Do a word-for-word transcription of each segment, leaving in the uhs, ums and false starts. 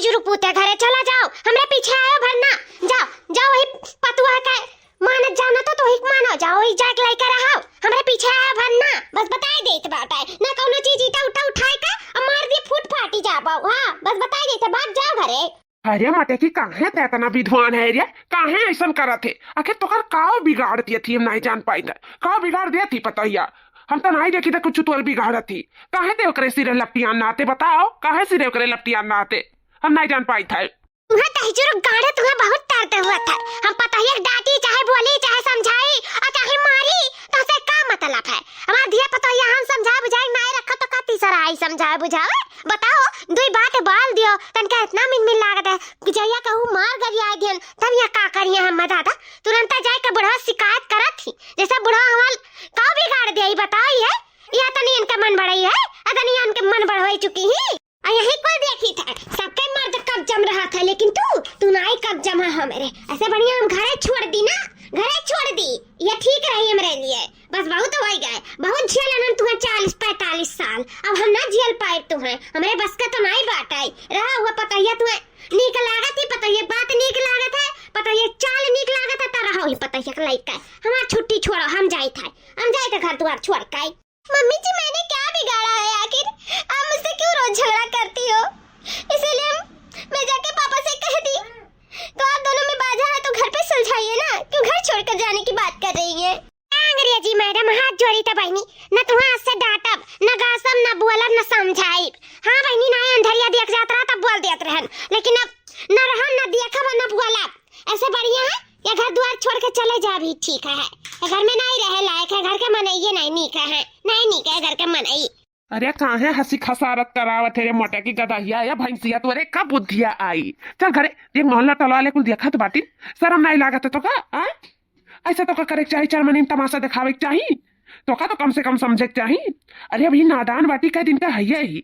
जुरु पूते घरे चला जाओ, हमरे पीछे आयो भर ना। जाओ, जाओ वही पतुआ के मानत जाना तो, तो ही मानो, जाओ वही जाके लइके रहो, हमरे पीछे आयो भर ना। बस बताई देत बाटे, ना कौनो चीज ईटा उठा उठाए के और मार दिए फूट फाटी जाबो। हाँ, बस बताई देत, भाग जाओ घरे। अरे मटकी, काहे ते इतना विद्वान है रे? काहे ऐसन करत है? आखिर तोकर काव बिगाड़ दिए थी, हम नहीं जान पाई थे। काव बिगाड़ दिए थी पतोहिया? हम तो नहीं देखी थे कुछ तोर बिगाड़त थी। काहे ते ओकरे सिरे लपटियान नाते बताओ? काहे सिरे ओकरे लपटियान नाते? हम नहीं जान पाई थे। तुहे दहिजुर गाड़े, तुहे बहुत दर्द हुआ था। हम पतोहिया के डांटी, चाहे बोली, चाहे समझाई और चाहे मारी, तो से का मतलब है? हमार धिया पतोहिया हम समझाए बुझाए नाय रखा तो का तीसरा आई समझाए बुझाए? बताओ, दुई बात बोल दियो, तनका इतना मिनमिन लागत है कि जहिया कहू मार गरिया दियन, तब यहाँ का करिए हम दादा? तुरंत जाए के बुढ़वा शिकायत करत ही, जैसे बुढ़वा हमार का बिगाड़ दिया, ई बताओ ये? या तनी इनका मन बढ़ाई है, अतनी इनके मन बढ़वाई चुकी ही। आ यही कुल देखी था, सबके मर्द कब्जा में रहा था, लेकिन तू, तू नाई कब्जा में हो मेरे। ऐसे बढ़िया हम घरे छोड़ दी ना, घरे छोड़ दी, ये ठीक रही हमरे लिए। बस बहुत हो गए, बहुत झेलनन तुहे चालीस पैंतालीस साल, अब हम ना झेल पाए तुहे, हमरे बस का तो नाई बाटे। रहा हुआ पतोहिया तुहे नीक लागत ही, पतोहिया बात नीक लागत है, पतोहिया चाल नीक लागत है, तो रहो ही पतोहिया के लइका। हमार छुट्टी छोड़ो, हम जाइत है, हम जाइत है घर दुआर छोड़ के। मम्मी जी, मैंने क्या बिगाड़ा है आखिर? आप मुझसे क्यों रोज झगड़ा करती हो? इसीलिए हम, मैं जाके पापा से कह दी। तो आप दोनों में बाझा है तो घर पे सुलझाइए ना, क्यों घर छोड़कर जाने की बात कर रही है? अंग्रेजी मैडम, हाथ जोड़ी था बहिनी, न तुहा आज से डांटब, न गासब, न बोलब, न समझाइब। हाँ बहिनी, ना अंधरिया देख जात रहा तब बोल देत रहन, लेकिन अब न रहन, न देखब, न बोलब। ऐसे बढ़िया है, ये घर दुआर छोड़ के चले जा भी ठीक है। ये घर में नहीं रहे लायक है, घर के मनई ये नहीं नीक है, नहीं नीक है घर के मनई। अरे काहे हंसी खसारत करावत है रे मोटकी गदहिया, या भैंसिया तोरे का बुद्धिया आई? चल घरे, देख मोहल्ला टोला वाले कुल देखत बाटिन, शर्म नहीं लागत है तो का? आ? ऐसे तो का करे के चाही, चरमनीन तमाशा दिखावे के चाही, तो का तो कम से कम समझे के चाही। अरे अभी नादान बाटी, कई दिन का है ही,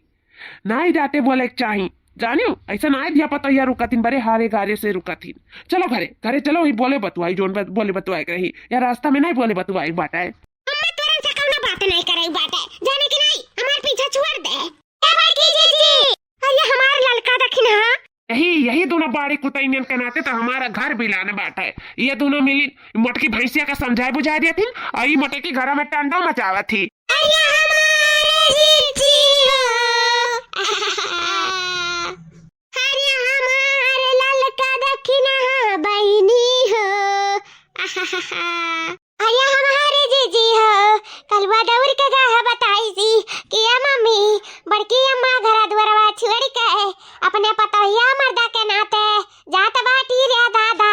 नाई डांटे बोले के चाही, जानियो, ऐसे नाई दिया पतोहिया रुकतिन, बड़े हारे गारे से रुकतिन। चलो घरे, घरे चलो, ही बोले बतुआई, जोन बत-, बोले बतुआई के रही, या रास्ता में नहीं बोले बतुआई बाटे। अम्मा तोरन से कौनो बात नहीं करे बाटे, जाने कि नहीं, हमार पीछा छोड़ दे। क्या बात की जीजी? अरे हमार ललका दखिन, हाँ? यही, यही दोनों बाड़ी कुतैनियन के नाते तो हमारा घर बिलान बाटे। ये दोनों मिली मोटकी भैंसिया का समझाए बुझाए देथिन और ई मोटकी घरा में टंडो मचावत ही। अरे हमार जीजी हो। अरे हमार ललका दखिना बहिनी हो। अरे हमारे जीजी हो, कलुआ दौड़ के गा बताई सी कि ए मम्मी, बड़की अम्मा घरा दुआरवा छोड़ के अपने पतोहिया मर्दा के नाते जात बाटी रे दादा।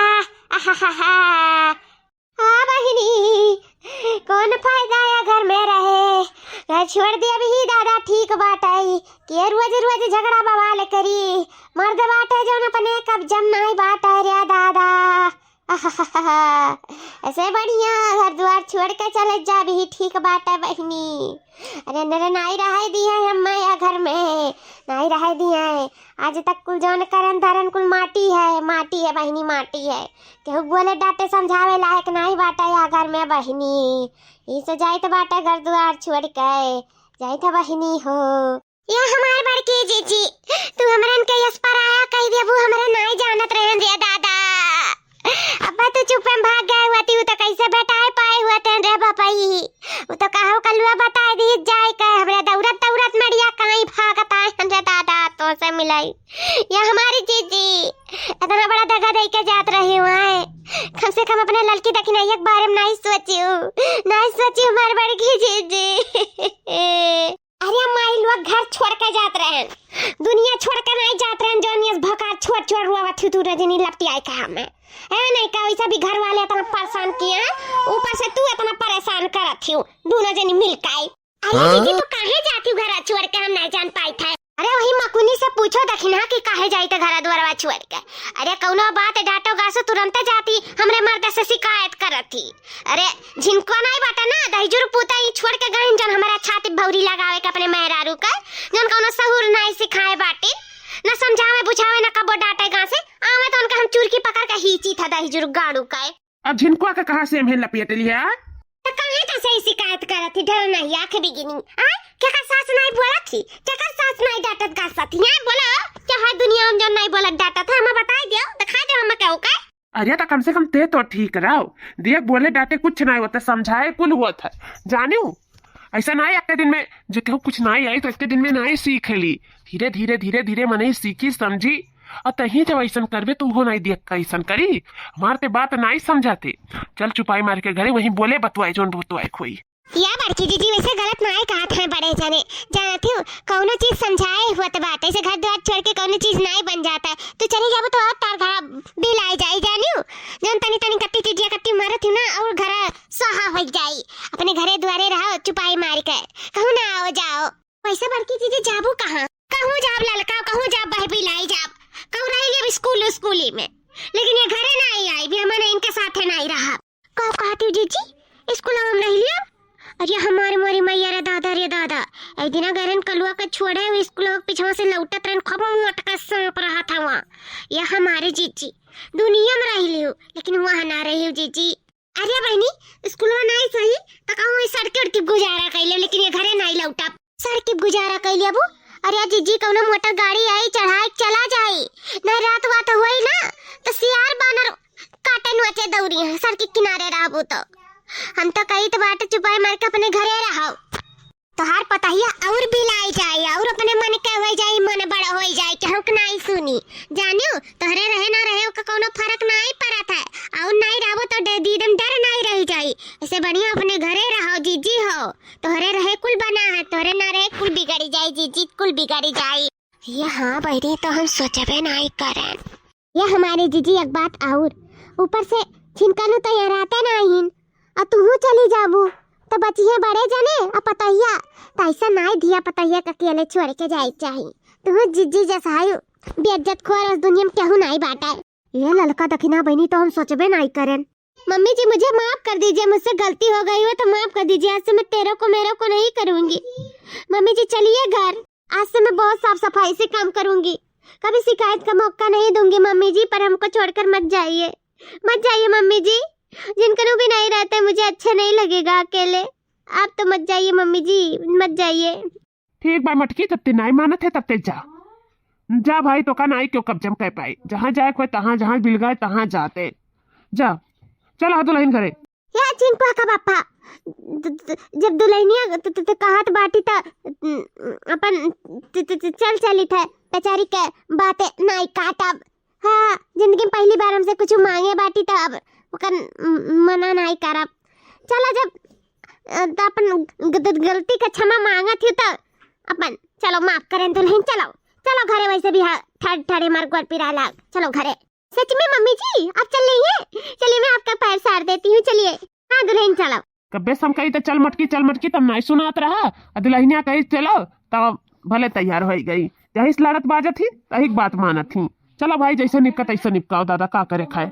आहाहा। हाँ बहिनी, कौन फायदा है घर में रहे, घर छोड़ दे अभी दादा ठीक बाटे, के रोज रोज झगड़ा बवाल करी, मर्द बाटे जौन अपने कब्जा में नहीं बाटे रे दादा। ऐसे बढ़िया घर दुआर छोड़ के चले जा भी ठीक बाटे बहिनी। अरे नरे नाई रहे दिए हम माया घर में, नाई रहे दिए। आज तक कुल जौन करन धरन कुल माटी है, माटी है बहिनी, माटी है। केहू बोले डांटे समझावे लायक नाई बाटे या घर में बहिनी। ई से जाइत बाटे घर दुआर छोड़ के, जाइत है बहिनी हो। या हमार बड़की जीजी, तू हमरन के यस पराया कह देबू, हमरे नाई जानत रहन रे दादा। अब्बा तू चुप्पे में भाग गए हुआ, तू तो कैसे भेटाए पाए हुआ तेन रे बपई। वो तो कहो कलुआ बताए दी जाए के, हमरे दौड़त दौड़त मड़िया काई भागत आए हन रे दादा, तो से मिलाई। या हमारी जीजी, इतना बड़ा दगा दे के जात रही हुआ है, कम से कम अपने ललकी दखिनैया के बारे में नहीं सोचियो, नहीं सोचियो हमार बड़की जीजी। अरे माई लोग घर छोड़ के जात रहन, दुनिया छोड़ के नहीं जात रहन, जौन यस भकार छोड़ छोड़ रोवत थी तू रजनी लपटियाई कहा में। ए नहीं का वैसा भी घर वाले इतना परेशान किए हैं, ऊपर से तू इतना परेशान करत थी दोनों जनी मिल के। अरे हाँ? दीदी तू काहे जाती घर छोड़ के हम नहीं जान पाई थे। अरे वही मकुनी से पूछो दखिना कि काहे जाई थे घर द्वारवा छोड़ के। अरे कौनो बात डांटो गासो तुरंत जाती हमरे मर्द से शिकायत करत थी। अरे झिनकुआ नाई बाटे ना, दहिजुर पूता ई छोड़ के गहिन जौन हमारा छाती भौरी लगावे के अपने मेहरारू के, जौन कौनो सहूर नाई सिखाए बाटिन, न समझावे बुझावे न कबो डांटे गासे, आवे तो उनका हम चुरकी पकड़ के हींची था दहिजुर गाड़ू के। अब झिनकुआ के कहाँ से एम्हे लपेट लिया? तो काहे का से शिकायत करत थी, डर नहीं आंख बिगिनी, आ? केकर सास नाई बोलत थी, केकर सास नाई डांटत गासत थी, हैं? बोलो, क्या है दुनिया में जौन नाई अरे, त कम से कम ते तो ठीक रहो। देख, बोले डांटे कुछ नाहीं होत है, समझाए कुल होत है, जानियो। ऐसा नाहीं, एक दिन में जे केहू कुछ नाहीं आई, तो एक दिन में नाहीं सीख ली। धीरे, धीरे, धीरे, धीरे मनई सीखी, समझी। और तहीं जब ऐसन करबे, तो उहो नाहीं देख के ऐसन करी। हमार ते बात नाहीं समझाते। चल, चुपाई मार के घरे, वहीं बोले बतुआए, जौन बतुआए खोई। या बड़की जीजी, वैसे गलत नाहीं कहत हैं बड़े जने। जानत हो, कौनो चीज समझाए हुआ तो बात, ऐसे घर द्वार छोड़ के कौनो चीज नाहीं बन जाता है। तू चली जाबो तो और तार घर बिलाई जाई, जानियो। जौन तनी तनी कत्ती चीजिया कत्ती मारत हो ना, और घर स्वाहा हो जाई। अपने घरे द्वारे रहो, चुपाई मार के, कहूँ ना आओ जाओ। वैसे बड़की जीजी, जाबू कहाँ? कहूँ जाब ललका, कहूँ जाब बहबिलाई जाब, कहूँ रह लेब स्कूल स्कूली में, लेकिन ये घरे नाहीं आई भी, हमने इनके साथे नाहीं रहा। का कहती हो जीजी? स्कूल में रह लिया? अरे हमारे मोरी मैया रे दादा रे दादा, एक दिना गरन कलुआ के छोड़े हुए स्कूल के पीछे से लौटत रहन, खूब मोटका सांप रहा था वहाँ। ये हमारे जीजी दुनिया में रह लियो, लेकिन वहाँ ना रही हो जीजी। अरे बहनी, स्कूलवा नाहीं सही, त कहूँ ई सड़के उड़के गुजारा कइले, लेकिन ये घरे नाहीं लौटब। सड़के गुजारा कइले अबू? अरे जीजी, कौनो मोटर गाड़ी आई, चढ़ाई चला जाई, नहीं रात वात हुई ना, तो सियार बानर काटे नोचे दौड़ी हैं, सड़क के किनारे रहबू तो। हम तो कही तो बाटे, चुपाई मार के अपने घरे रहो। तोहार पतहिया और बिलाई जाए, और अपने मन के हो जाए, मन बड़ा हो जाए, केहू के नाहीं सुनी। जानियो, तोहरे रहे ना रहे, ओका कौनो फर्क नाहीं पड़त है। और नाहीं रहबो तो डे-, दीदम डर नाहीं रह जाई। ऐसे बढ़िया अपने घरे रहो, जीजी हो। तोहरे रहे कुल बना है, तोहरे ना रहे कुल बिगड़ी जाई, जीजी कुल बिगड़ी जाई। ये हाँ बहनी, तो हम सोचबे नाहीं करें। ये हमारे जीजी एक बात और, ऊपर से छिनकलू तो यहाँ रहते नाहीं, और तूहू चली जाबू, तो बचिहे बड़े जने, और पतहिया, तो ऐसा नाहीं धिया पतहिया के अकेले छोड़ के जाए चाही। तूहू जीजी जैसा है, बेइज्जत खोर उस दुनिया में केहू नाहीं बाटे। ये ललका दखिना बहनी, तो हम सोचबे नाहीं करें। मम्मी जी, मुझे माफ कर दीजिए, मुझसे गलती हो गई हो तो माफ कर दीजिए, आज से मैं तेरे को मेरे को नहीं करूँगी। मम्मी जी, चलिए घर, आज से मैं बहुत साफ सफाई से काम करूँगी, कभी शिकायत का मौका नहीं दूँगी मम्मी जी, पर हमको छोड़कर मत जाइए, मत जाइए मम्मी जी, जिनकनू भी नहीं रहते मुझे अच्छा नहीं लगेगा अकेले, आप तो मत जाइए मम्मी जी, मत जाइए। ठीक बा मटकी, जब ते नाहीं मानत है तब ते जा, जा भाई, तोका नाहीं केहू कब्जा में कर पाई, जहाँ जाए कोई तहाँ, जहाँ बिल गए तहाँ जाते, जा, चल आ दुल्हन घरे। या चिंकुआ का पापा, द-, द-, जब दुल्हनिया त-, त-, त-, कहत बाटी त, उम, अपन त-, त-, त-, चल चली थे, बेचारी के बातें नाहीं काटब। हाँ, जिंदगी में पहली बार हमसे कुछ मांगे बाटी त अब ओकर म-, मना नाहीं करब। चला जब, अ, त अपन ग-, ग-, गलती का क्षमा मांगत ही त अपन चलो माफ करें दुल्हन, चलो, चलो घरे, वैसे भी हा-, ठा-, ठाड़े मार गोड़ पिराए लाग, चलो घरे। सच में मम्मी जी, आप चल रही हैं? चलिए, मैं आपका पैर सार देती हूँ, चलिए। हाँ दुल्हन, चलो। कब्बे से हम कही त चल मटकी, चल मटकी, तब नाहीं सुनात रहा। आ दुल्हनिया कही चलो, तब भले तैयार होइ गई। यही से लड़त बाजत ही, तही के बात मानत ही। चलो भाई, जैसे निपका तैसे निपकाओ दादा, का करे खाए।